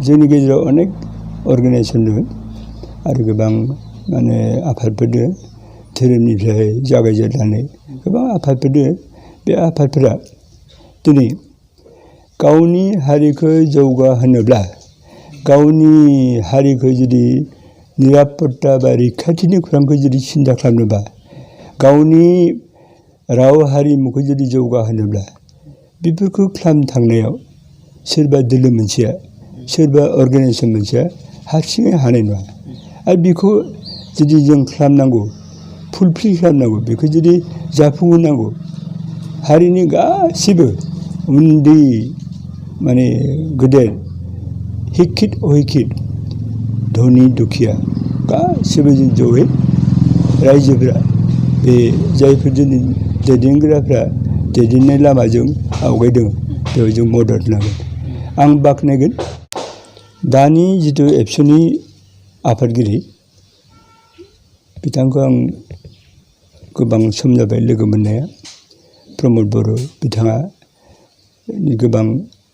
जोंनि गेजेराव अनेक अर्गानाइजेसन दङ आरो गोबां माने आफादफोर दङ धोरोमनिफ्राय जागायजेननानै गोबां आफादफोर दङ बे आफादफोरा दिनै गावनि हारिखौ जौगाहोनोब्ला गावनि हारिखौ जुदि निरापत्ता बा रैखाथिनि खौरांखौ जुदि सिन्था खालामनोबा गावनि राव हारिमुखौ जुदि जौगाहोनोब्ला बेफोरखौ खालामनो थांनायाव सोरबा दोलो मोनसेया सोरबा अर्गानाइजेसन मोनसेया हारसिङै हानाय नङा आरो बेखौ जुदि जों खालामनांगौ फुलफिल खालामनांगौ बेखौ जुदि जाफुंहोनांगौ हारिनि गासिबो उन्दै माने गेदेर हिक्षित अहिक्षित धनि दुखिया गासिबो जों जयै रायजोफोरा बे जायफोर जोंनि दैदेनग्राफ्रा दैदेननाय लामाजों आवगायदों बेयाव जों मदद होनांगोन आं बाख्नायगोन दानि जिथु एबसुनि आफादगिरि बिथांखौ आं गोबां सम जाबाय लोगो मोननाया प्रमद बर' बिथाङा गोबां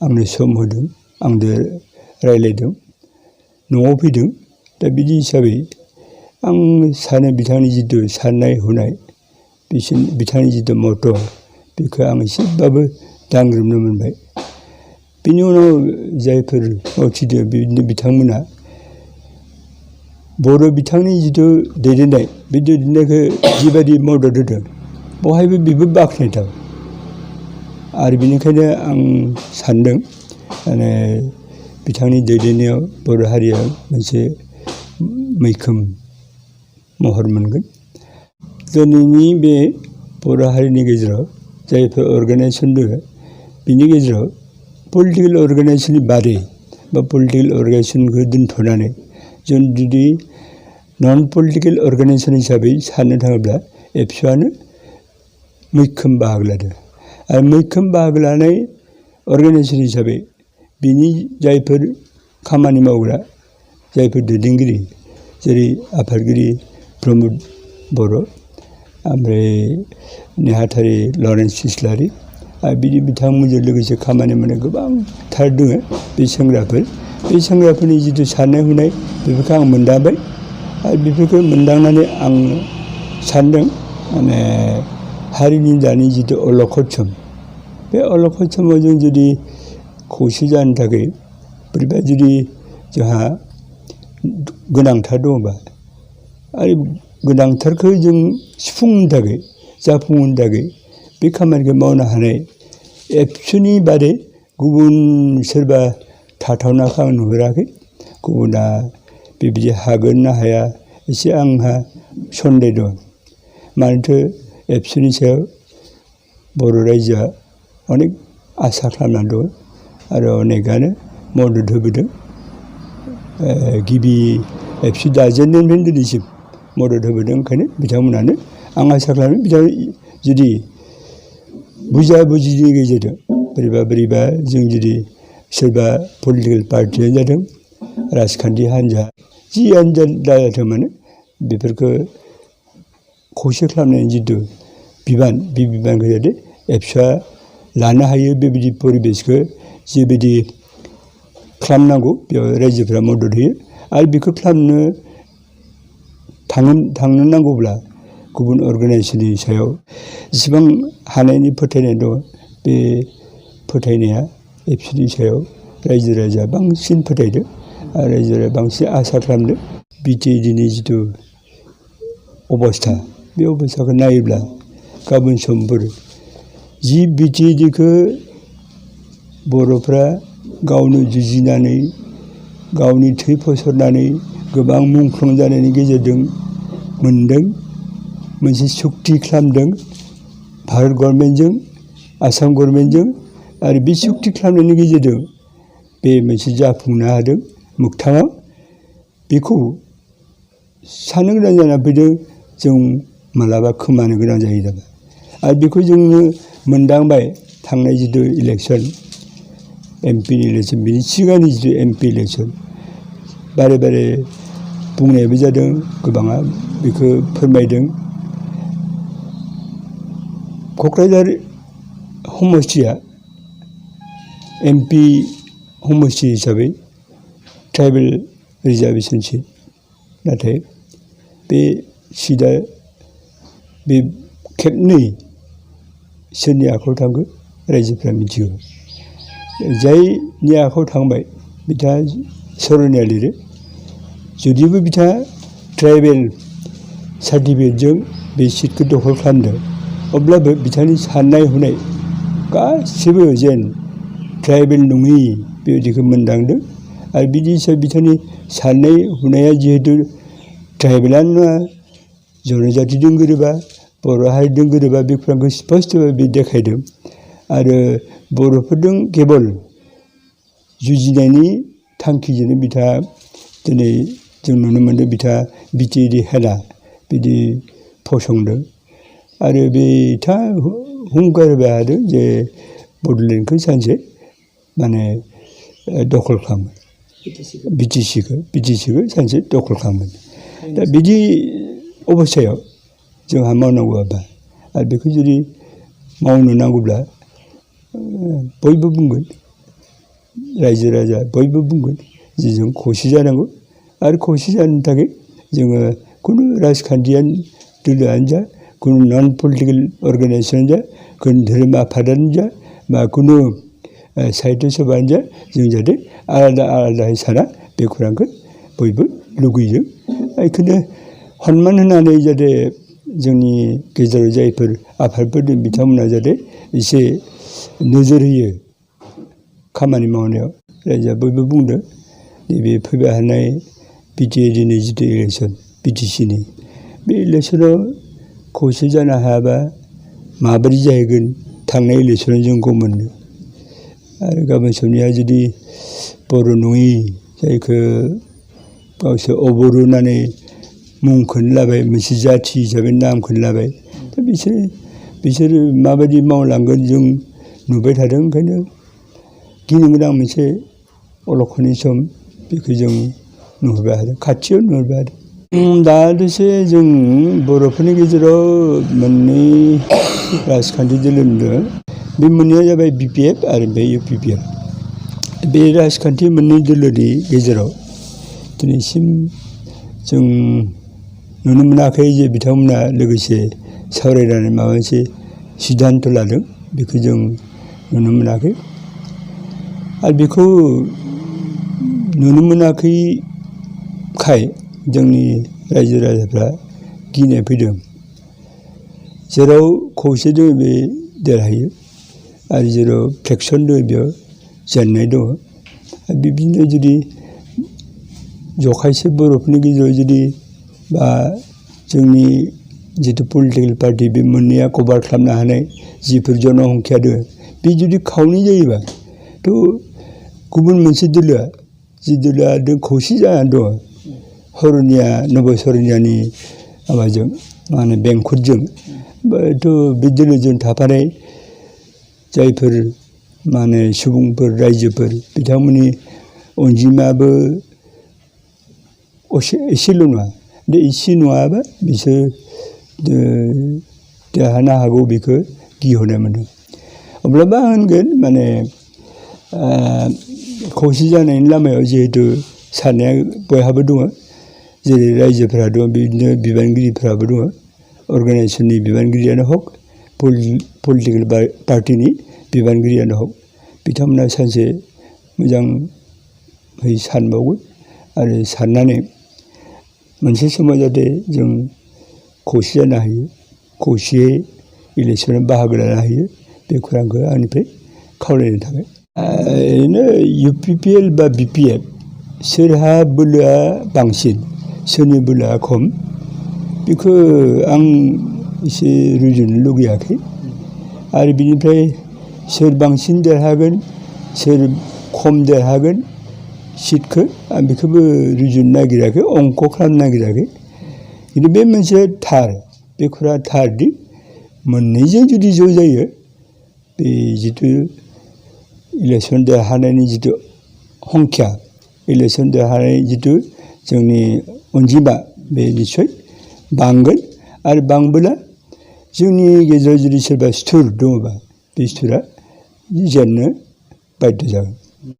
आंनो सम होदों आंजों रायज्लायदों न'आव फैदों दा बिदि हिसाबै आं सानो बिथांनि जिथु साननाय हनाय बिथांनि जिथु मथ' बेखौ आं एसेबाबो दांग्रोमनो मोनबाय बिनि उनाव जायफोर मावथिदो बिथांमोना बर' बिथांनि जिथु दैदेननाय बे दैदेननायखौ जिबायदि मदद होदों बहायबो बेबो बाख्नायथाव आरो बेनिखायनो आं सानदों माने बिथांनि दैदेननायाव बर' हारिया मोनसे मैखोम महर मोनगोन दिनैनि बे बर' हारिनि गेजेराव जायफोर अर्गानाइजेसन दङ बिनि गेजेराव पलिटिकेल अर्गानाइजेसननि बादै बा पलिटिकेल अर्गानाइजेसनखौ दोनथ'नानै जों जुदि नन पलिटिकेल अर्गानाइजेसन हिसाबै साननो थाङोब्ला एबसुआनो मैखोम बाहागो लादों आरो मैखोम बाहागो लानाय अर्गानाइजेसन हिसाबै बिनि जायफोर खामानि मावग्रा जायफोर दैदेनगिरि जेरै आफादगिरि प्रमद बर' ओमफ्राय नेहाथारि लरेन्स इस्लारि आरो बिदि बिथांमोनजों लोगोसे खामानि मावनाय गोबांथार दङ बे सेंग्राफोरनि जिथु साननाय हनाय बेफोरखौ आं मोनदांबाय आरो बेफोरखौ मोनदांनानै आं सानदों माने हारिनि दानि जिथु अलखद सम बे अलखद समाव जों जुदि खौसे जानो थाखाय बोरैबा जुदि जोंहा गोनांथार दङबा आरो गोनांथारखौ जों सुफुंनो थाखाय जाफुंहोनो थाखाय बे खामानिखौ मावनो हानाय एबसुनि बादै गुबुन सोरबा थाथावनाखौ आं नुहुराखै गुबुना बेबायदि हागोन ना हाया एसे आंहा सन्देह दं मानोथो एबसुनि सायाव बर' रायजोआ अनेक आसा खालामनानै दं आरो अनेकआनो मदद होबोदों गिबि एबसु दाजेननायनिफ्रायनो दिनैसिम मदद होबोदों ओंखायनो बिथांमोनानो आं आसा खालामो बिथां जुदि बुजा बुजिनि गेजेरजों बोरैबा जों जुदि सोरबा पलिटिकेल पार्टियानो जादों राजखान्थि हान्जा जियानो जाथों मानो बेफोरखौ खौसे खालामनायनि जिथु बिबान बे बिबानखौ जाहाथे एबसुआ लानो हायो बेबायदि परिबेसखौ जिबायदि खालामनांगौ बेयाव रायजोफोरा मदद होयो आरो बेखौ खालामनो थांनो नांगौब्ला गुबुन अर्गानाइजेसननि सायाव जेसेबां हानायनि फोथायनाय दङ बे फोथायनाया एबसुनि सायाव रायजो राजाया बांसिन फोथायदों आरो रायजो राजाया बांसिन आसा खालामदों बिटिएडिनि जिथु अबस्था बे अबस्थाखौ नायोब्ला गाबोन समफोर जि बिटिएडिखौ बर'फ्रा गावनो जुजिनानै गावनि थै फसरनानै गोबां मुंख्लं जानायनि गेजेरजों मोनदों मोनसे सुक्ति खालामदों भारत गभर्नमेन्टजों आसाम गभर्नमेन्टजों आरो बे सुक्ति खालामनायनि गेजेरजों बे मोनसे जाफुंनो हादों मोगथाङाव बेखौ साननो गोनां जाना फैदों जों मालाबा खोमानो गोनां जायो जाबाय आरो बेखौ जोङो मोनदांबाय थांनाय जिथु इलेक्सन एमपिनि इलेक्सन बिनि सिगांनि जिथु एमपि इलेक्सन बारे बारे बुंनायबो जादों गोबाङा बेखौ फोरमायदों क'क्राझार समस्थिया एमपि समस्ति हिसाबै ट्राइबेल रिजार्भेसन सिट नाथाय बे सिटआ बे खेबनै सोरनि आखायाव थांखो रायजोफ्रा मिथिगौ जायनि आखायाव थांबाय बिथाङा सर'निया लिरो जुदिबो बिथाङा ट्राइबेल सार्टिफिकेटजों बे सिटखौ दखल खालामदों अब्लाबो बिथांनि साननाय हनाय गासिबो जेन ट्राइबेल नङि बेबायदिखौ मोनदांदों आरो बिदि हिसाबै बिथांनि साननाय हनाया जिहेतु ट्राइबेलानो नङा जनजातिजों गोरोबा बर' हारिजों गोरोबा बे खोथाखौ स्पस्त'यै बे देखायदों आरो बर'फोरजों केबल जुजिनायनि थांखिजोंनो बिथाङा दिनै जों नुनो मोन्दों बिथाङा बिटिएडि हेला बिदि फसंदों आरो बिथाङा हुंकार होबाय थादों जे बड'लेण्डखौ सानसे माने दखल खालामो बिटिसिखौ सानसे दखल खालामो दा बिदि अबस्थायाव जोंहा मावनांगौ हाबा आरो बेखौ जुदि मावनो नांगौब्ला बयबो बुंगोन रायजो राजा बयबो बुंगोन जे जों खौसे जानांगौ आरो खौसे जानो थाखाय जोङो खुनु राजखान्थियानो दोलोआनो जा खुनु नन पलिटिकेल अर्गानाइजेसनानो जा खुनु धोरोम आफादानो जा बा खुनु साहित्य सभायानो जा जों जाहाथे आलादा आलादायै साना बे खौरांखौ बयबो लुगैयो बेखौनो सनमान होनानै जाहाथे जोंनि गेजेराव जायफोर आफादफोर दं बिथांमोना जाहाथे एसे नोजोर होयो खामानि मावनायाव रायजोआ बयबो बुंदों नैबे फैबाय थानाय बिटिएडिनि जिथु इलेक्सन बिटिसिनि बे इलेक्सनाव खौसे जानो हायाबा माबोरै जाहैगोन थांनाय इलेक्सनाव जों गम मोनो आरो गाबोन समनिया जुदि बर' नङि जायखौ गावसोर अबर' होननानै मुंखौनो लाबाय मोनसे जाथि हिसाबै नामखौनो लाबाय दा बिसोरो माबायदि मावलांगोन जों नुबाय थादों ओंखायनो गिनो गोनां मोनसे अलखनि सम बेखौ जों नुहुरबाय थादों खाथियाव नुहुरबाय थादों दा दसे जों बर'फोरनि गेजेराव मोननै राजखान्थि दोलो नुदों बे मोननैया जाबाय बिपिएफ आरो बे इउपिपिएल बे राजखान्थि मोननै दोलोनि गेजेराव दिनैसिम जों नुनो मोनाखै जे बिथांमोना लोगोसे सावरायनानै माबा मोनसे सिद्धान्त लादों बेखौ जों नुनो मोनाखै आरो बेखौ नुनो मोनाखैखाय जोंनि रायजो राजाफ्रा गिनाय फैदों जेराव खौसे दङ बे देरहायो आरो जेराव फ्रेक्सन दङ बेयाव जेननाय दङ बिदिनो जुदि जखायसे बर'फोरनि गेजेराव जुदि बा जोंनि जिथु पलिटिकेल पार्टि बे मोननैया कभार खालामनो हानाय जिफोर जनसंख्या दङ बे जुदि खावनै जायोबा थ' गुबुन मोनसे दोलोआ जि दोलोआ खौसे जानानै दङ सर'निया नब सर'नियानि माबाजों मा होनो बेंखनजों थ' बे दोलोजों थाफानाय जायफोर मा होनो सुबुंफोर रायजोफोर बिथांमोननि अनजिमायाबो एसेल' नङा दा एसे नङाबा बिसोर देरहानो हागौ बेखौ गिहरनाय मोनदों अब्लाबो आं होनगोन माने खौसे जानायनि लामायाव जिहेतु साननाया बयहाबो दङ जेरै रायजोफोरा दङ बिदिनो बिबानगिरिफोराबो दङ अर्गानाइजेसननि बिबानगिरियानो हक पलिटिकेल पार्टिनि बिबानगिरियानो हक बिथांमोना सानसे मोजाङै सानबावगोन आरो साननानै मोनसे समाव जाहाथे जों खौसे जानो हायो खौसेयै इलेक्सनाव बाहागो लानो हायो बे खौरांखौ आंनिफ्राय खावलायनाय थाबाय ओरैनो इउपिपिएल बा बिपिएफ सोरहा बोलोआ बांसिन सोरनि बोलोआ खम बेखौ आं एसे रुजुनो लुगैयाखै आरो बिनिफ्राय सोर बांसिन देरहागोन सोर खम देरहागोन सिटखौ आं बेखौबो रुजुनो नागिराखै अंक खालामनो नागिराखै खिन्थु बे मोनसे थार बे खोथाया थारदि मोननैजों जुदि ज' जायो बे जिथु इलेक्सन देरहानायनि जिथु संख्या इलेक्सन देरहानाय जिथु जोंनि अनजिमा बे निस्सय बांगोन आरो बांबोला जोंनि गेजेराव जुदि सोरबा सुथुर दङबा बे सुथुरा जेननो बाध्य जागोन